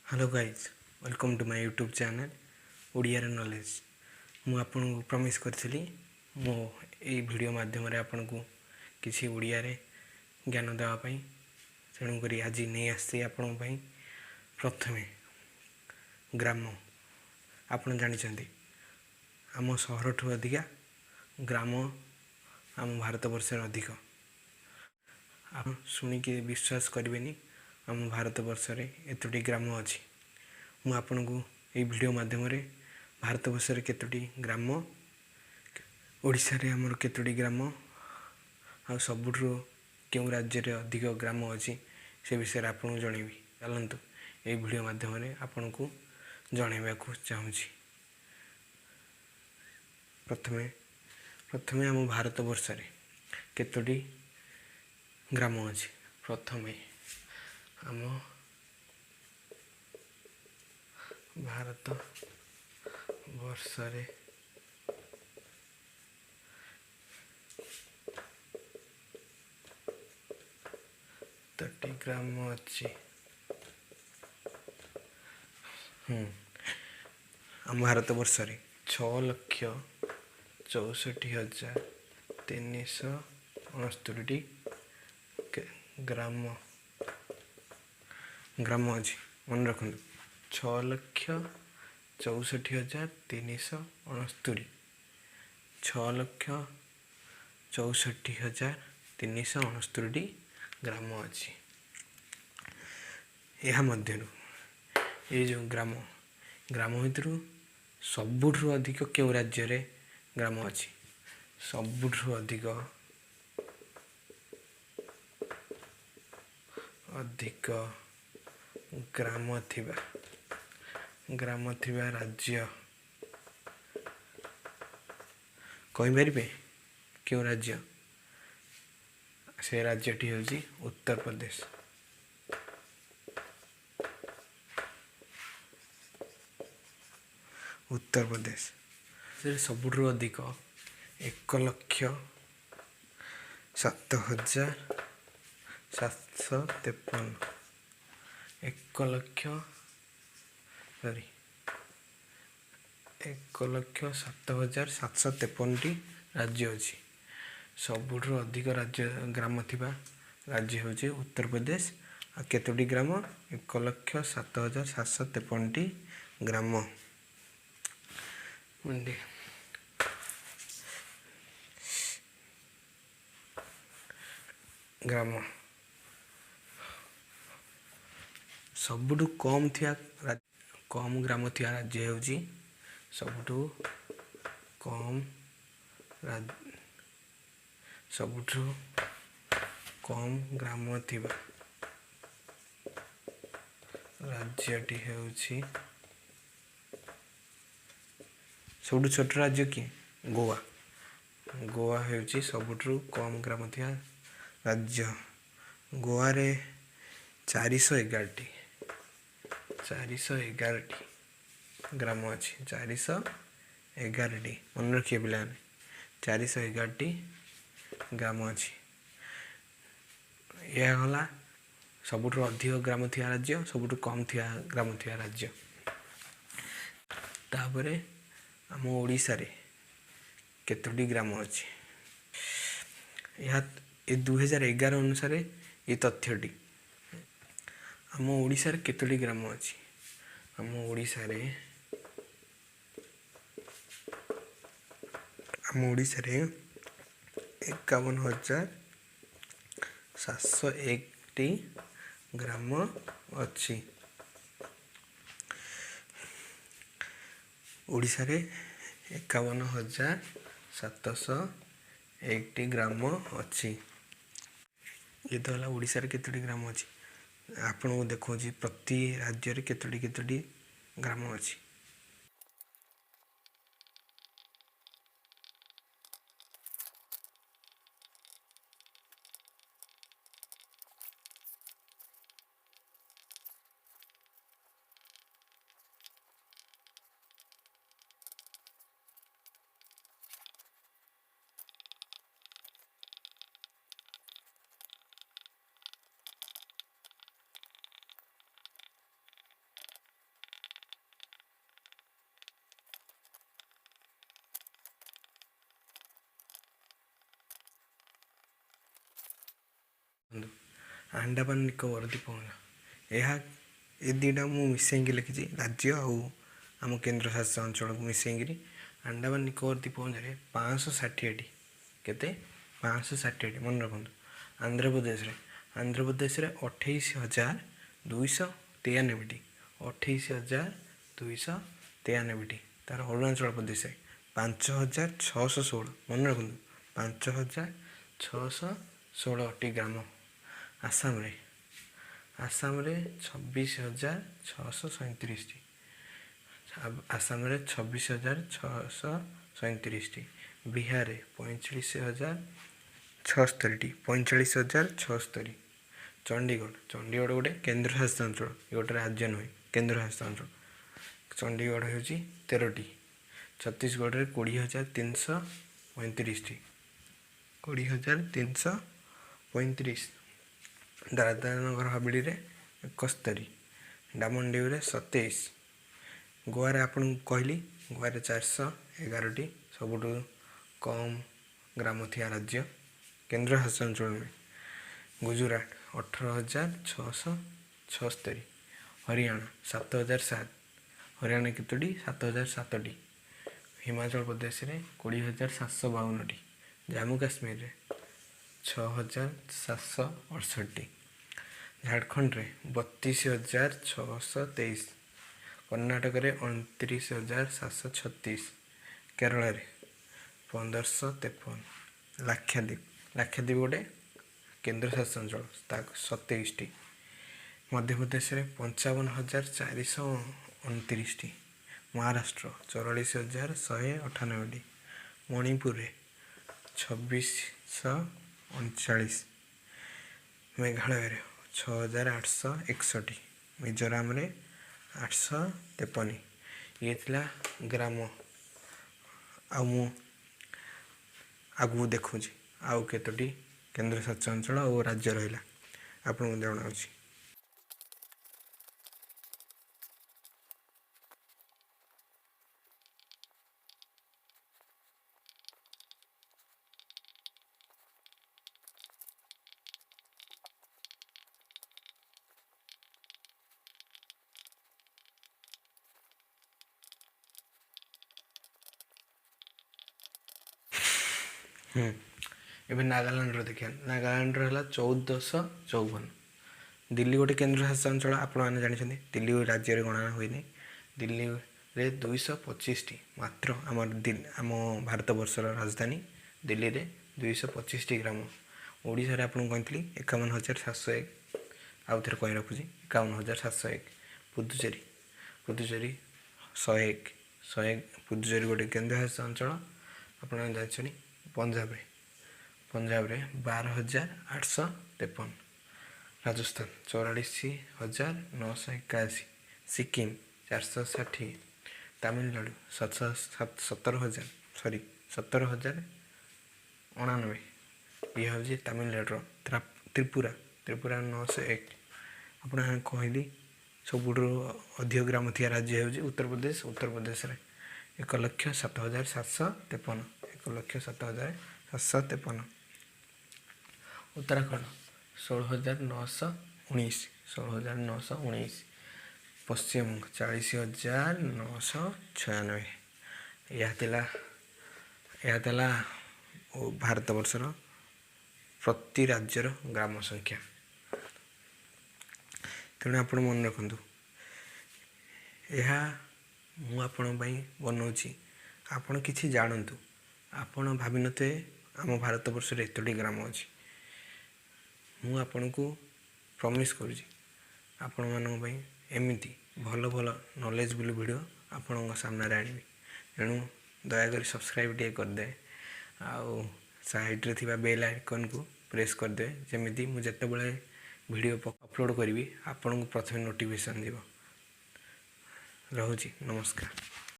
Hello guys, welcome to my YouTube channel ଓଡ଼ିଆର knowledge. ମୁଁ ଆପଣଙ୍କୁ ପ୍ରମିସ୍ କରିଥିଲି, ମୋ ଏଇ ଭିଡ଼ିଓ ମାଧ୍ୟମରେ ଆପଣଙ୍କୁ କିଛି ଓଡ଼ିଆରେ ଜ୍ଞାନ ଦେବା ପାଇଁ। ତେଣୁକରି ଆଜି ନେଇ ଆସିଛି ଆପଣଙ୍କ ପାଇଁ। ପ୍ରଥମେ ଗ୍ରାମ। ଆପଣ ଜାଣିଛନ୍ତି, ଆମ ସହରଠୁ ଅଧିକା ଗ୍ରାମ ଆମ ଭାରତବର୍ଷରେ ଅଧିକ। ଆପଣ ଶୁଣିକି ବିଶ୍ୱାସ କରିବେନି, ଆମ ଭାରତବର୍ଷରେ ଏତୋଟି ଗ୍ରାମ ଅଛି। ମୁଁ ଆପଣଙ୍କୁ ଏଇ ଭିଡ଼ିଓ ମାଧ୍ୟମରେ ଭାରତବର୍ଷରେ କେତୋଟି ଗ୍ରାମ, ଓଡ଼ିଶାରେ ଆମର କେତୋଟି ଗ୍ରାମ, ଆଉ ସବୁଠୁ କେଉଁ ରାଜ୍ୟରେ ଅଧିକ ଗ୍ରାମ ଅଛି, ସେ ବିଷୟରେ ଆପଣଙ୍କୁ ଜଣାଇବି। ଚାଲନ୍ତୁ, ଏଇ ଭିଡ଼ିଓ ମାଧ୍ୟମରେ ଆପଣଙ୍କୁ ଜଣାଇବାକୁ ଚାହୁଁଛି। ପ୍ରଥମେ ଆମ ଭାରତବର୍ଷରେ କେତୋଟି ଗ୍ରାମ ଅଛି? ପ୍ରଥମେ ଆମ ଭାରତ ବର୍ଷରେ କେତୋଟି ଗ୍ରାମ ଅଛି? ଆମ ଭାରତବର୍ଷରେ 6,64,369ଟି ଗ୍ରାମ ଅଛି। ମନେ ରଖନ୍ତୁ, 6,64,369, 6,64,369ଟି ଗ୍ରାମ ଅଛି। ଏହା ମଧ୍ୟରୁ ଏଇ ଯେଉଁ ଗ୍ରାମ ଭିତରୁ ସବୁଠୁ ଅଧିକ କେଉଁ ରାଜ୍ୟରେ ଗ୍ରାମ ଅଛି? ସବୁଠୁ ଅଧିକ ଗ୍ରାମ ଥିବା ରାଜ୍ୟ କହିପାରିବେ କେଉଁ ରାଜ୍ୟ? ସେ ରାଜ୍ୟଟି ହେଉଛି ଉତ୍ତରପ୍ରଦେଶ। ଉତ୍ତରପ୍ରଦେଶ ସେଥିରେ ସବୁଠାରୁ ଅଧିକ, 1,07,753, 1 ଲକ୍ଷ, ସରି, 1,07,753ଟି ରାଜ୍ୟ ଅଛି। ସବୁଠାରୁ ଅଧିକ ରାଜ୍ୟ ଗ୍ରାମ ଥିବା ରାଜ୍ୟ ହେଉଛି ଉତ୍ତରପ୍ରଦେଶ। ଆଉ କେତୋଟି ଗ୍ରାମ? 1,07,753ଟି ଗ୍ରାମ। ଗ୍ରାମ ସବୁଠୁ କମ୍ ଗ୍ରାମ ଥିବା ରାଜ୍ୟ ହେଉଛି, ସବୁଠୁ କମ୍ ଗ୍ରାମ ଥିବା ରାଜ୍ୟଟି ହେଉଛି, ସବୁଠୁ ଛୋଟ ରାଜ୍ୟ କିଏ? ଗୋଆ। ଗୋଆ ହେଉଛି ସବୁଠୁ କମ୍ ଗ୍ରାମ ଥିବା ରାଜ୍ୟ। ଗୋଆରେ 411ଟି, 411ଟି ଗ୍ରାମ ଅଛି। 411ଟି, ମନେ ରଖିବେ ପିଲାମାନେ, 411ଟି ଗ୍ରାମ ଅଛି। ଏହା ହେଲା ସବୁଠୁ ଅଧିକ ଗ୍ରାମ ଥିବା ରାଜ୍ୟ, ସବୁଠୁ କମ୍ ଥିବା ଗ୍ରାମ ଥିବା ରାଜ୍ୟ। ତାପରେ ଆମ ଓଡ଼ିଶାରେ କେତୋଟି ଗ୍ରାମ ଅଛି? ଏହା ଏ 2011 ଅନୁସାରେ ଏ ତଥ୍ୟଟି। ଆମ ଓଡ଼ିଶାରେ କେତୋଟି ଗ୍ରାମ ଅଛି? ଆମ ଓଡ଼ିଶାରେ 51,701ଟି ଗ୍ରାମ ଅଛି। ଓଡ଼ିଶାରେ 51,701ଟି ଗ୍ରାମ ଅଛି। ଇଏ ତ ହେଲା ଓଡ଼ିଶାରେ କେତୋଟି ଗ୍ରାମ ଅଛି। ଆପଣଙ୍କୁ ଦେଖାଉଛି ପ୍ରତି ରାଜ୍ୟରେ କେତୋଟି କେତୋଟି ଗ୍ରାମ ଅଛି। ଆଣ୍ଡାମାନ ନିକୋବର ଦ୍ୱୀପପୁଞ୍ଜ। ଏହା ଏ ଦୁଇଟା ମୁଁ ମିଶେଇକି ଲେଖିଛି, ରାଜ୍ୟ ଆଉ ଆମ କେନ୍ଦ୍ରଶାସିତ ଅଞ୍ଚଳକୁ ମିଶେଇକିରି। ଆଣ୍ଡାମାନ ନିକୋବର ଦ୍ୱୀପପୁଞ୍ଜରେ 560ଟି। କେତେ? 560ଟି, ମନେ ରଖନ୍ତୁ। ଆନ୍ଧ୍ରପ୍ରଦେଶରେ 28,293ଟି, 28,293ଟି। ତାର ଅରୁଣାଚଳ ପ୍ରଦେଶରେ 5,616, ମନେ ରଖନ୍ତୁ, 5,616ଟି ଗ୍ରାମ। ଆସାମରେ 26,637ଟି, ଆସାମରେ 26,637ଟି। ବିହାରରେ 45,076ଟି, 45,076। ଚଣ୍ଡିଗଡ଼ ଗୋଟେ କେନ୍ଦ୍ରଶାସିତ ଅଞ୍ଚଳ, ଏ ଗୋଟେ ରାଜ୍ୟ ନୁହେଁ, କେନ୍ଦ୍ରଶାସିତ ଅଞ୍ଚଳ। ଚଣ୍ଡିଗଡ଼ ହେଉଛି 13ଟି। ଛତିଶଗଡ଼ରେ 20,335ଟି, 20,335। ଦାଦରାନଗର ହାବେଳିରେ 71, ଡାମନଡିଉରେ 27। ଗୋଆରେ ଆପଣଙ୍କୁ କହିଲି, ଗୋଆରେ 411ଟି, ସବୁଠୁ କମ୍ ଗ୍ରାମ ଥିବା ରାଜ୍ୟ, କେନ୍ଦ୍ରଶାସିତ ଅଞ୍ଚଳ ନୁହେଁ। ଗୁଜୁରାଟ 18,676। ହରିୟାଣା 7,007। ହରିୟାଣା କେତୋଟି? 7,007ଟି। ହିମାଚଳ ପ୍ରଦେଶରେ 20,752ଟି। ଜାମ୍ମୁ କାଶ୍ମୀରରେ 6,768ଟି। ଝାଡ଼ଖଣ୍ଡରେ 32,623। କର୍ଣ୍ଣାଟକରେ 29,736। କେରଳରେ 1,553। ଲାକ୍ଷାଦ୍ୱୀପ ଗୋଟେ କେନ୍ଦ୍ରଶାସିତ ଅଞ୍ଚଳ, ତା 27ଟି। ମଧ୍ୟପ୍ରଦେଶରେ 55,429ଟି। ମହାରାଷ୍ଟ୍ର 44,198ଟି। ମଣିପୁରରେ 2,639। ମେଘାଳୟରେ 6,861। ମିଜୋରାମରେ 853। ଇଏ ଥିଲା ଗ୍ରାମ। ଆଉ ମୁଁ ଆଗକୁ ଦେଖାଉଛି ଆଉ କେତୋଟି କେନ୍ଦ୍ରଶାସିତ ଅଞ୍ଚଳ ଓ ରାଜ୍ୟ ରହିଲା, ଆପଣଙ୍କୁ ଜଣାଉଛି। ଏବେ ନାଗାଲାଣ୍ଡର ଦେଖିବା। ନାଗାଲାଣ୍ଡର ହେଲା 1,454। ଦିଲ୍ଲୀ ଗୋଟେ କେନ୍ଦ୍ରଶାସିତ ଅଞ୍ଚଳ, ଆପଣମାନେ ଜାଣିଛନ୍ତି, ଦିଲ୍ଲୀ ରାଜ୍ୟରେ ଗଣନା ହୁଏନି। ଦିଲ୍ଲୀରେ 225ଟି ମାତ୍ର। ଆମ ଭାରତବର୍ଷର ରାଜଧାନୀ ଦିଲ୍ଲୀରେ 225ଟି ଗ୍ରାମ। ଓଡ଼ିଶାରେ ଆପଣଙ୍କୁ କହିଥିଲି 51,701, ଆଉ ଥରେ କହି ରଖୁଛି, 51,701। ପୁଦୁଚେରୀ 101, 101। ପୁଦୁଚେରୀ ଗୋଟେ କେନ୍ଦ୍ରଶାସିତ ଅଞ୍ଚଳ, ଆପଣମାନେ ଜାଣିଛନ୍ତି। ପଞ୍ଜାବରେ 12,853। ରାଜସ୍ଥାନ 44,981। ସିକିମ୍ 460। ତାମିଲନାଡ଼ୁ 17,000, ସରି, 17,089, ଇଏ ହେଉଛି ତାମିଲନାଡ଼ୁର। ତ୍ରିପୁରା 901। ଆପଣ କହିଲି ସବୁଠୁ ଅଧିକ ଗ୍ରାମ ଥିବା ରାଜ୍ୟ ହେଉଛି ଉତ୍ତରପ୍ରଦେଶ। ଉତ୍ତରପ୍ରଦେଶରେ 1,07,753, 1,07,753। ଉତ୍ତରାଖଣ୍ଡ 16,919, 16,919। ପଶ୍ଚିମବଙ୍ଗ 40,996। ଏହା ଥିଲା ଭାରତବର୍ଷର ପ୍ରତି ରାଜ୍ୟର ଗ୍ରାମ ସଂଖ୍ୟା। ତେଣୁ ଆପଣ ମନେ ରଖନ୍ତୁ, ଏହା ମୁଁ ଆପଣଙ୍କ ପାଇଁ ବନାଉଛି, ଆପଣ କିଛି ଜାଣନ୍ତୁ। ଆପଣ ଭାବିନଥିବେ ଆମ ଭାରତବର୍ଷରେ ଏତୋଟି ଗ୍ରାମ ଅଛି। ମୁଁ ଆପଣଙ୍କୁ ପ୍ରମିସ୍ କରୁଛି, ଆପଣମାନଙ୍କ ପାଇଁ ଏମିତି ଭଲ ଭଲ ନଲେଜବୁଲ୍ ଭିଡ଼ିଓ ଆପଣଙ୍କ ସାମ୍ନାରେ ଆଣିବି। ତେଣୁ ଦୟାକରି ସବସ୍କ୍ରାଇବ୍ ଟିକେ କରିଦେବେ ଆଉ ସାଇଡ଼୍ରେ ଥିବା ବେଲ୍ ଆଇକନ୍କୁ ପ୍ରେସ୍ କରିଦେବେ, ଯେମିତି ମୁଁ ଯେତେବେଳେ ଭିଡ଼ିଓ ଅପଲୋଡ଼ କରିବି ଆପଣଙ୍କୁ ପ୍ରଥମେ ନୋଟିଫିକେସନ୍ ଯିବ। ରହୁଛି, ନମସ୍କାର।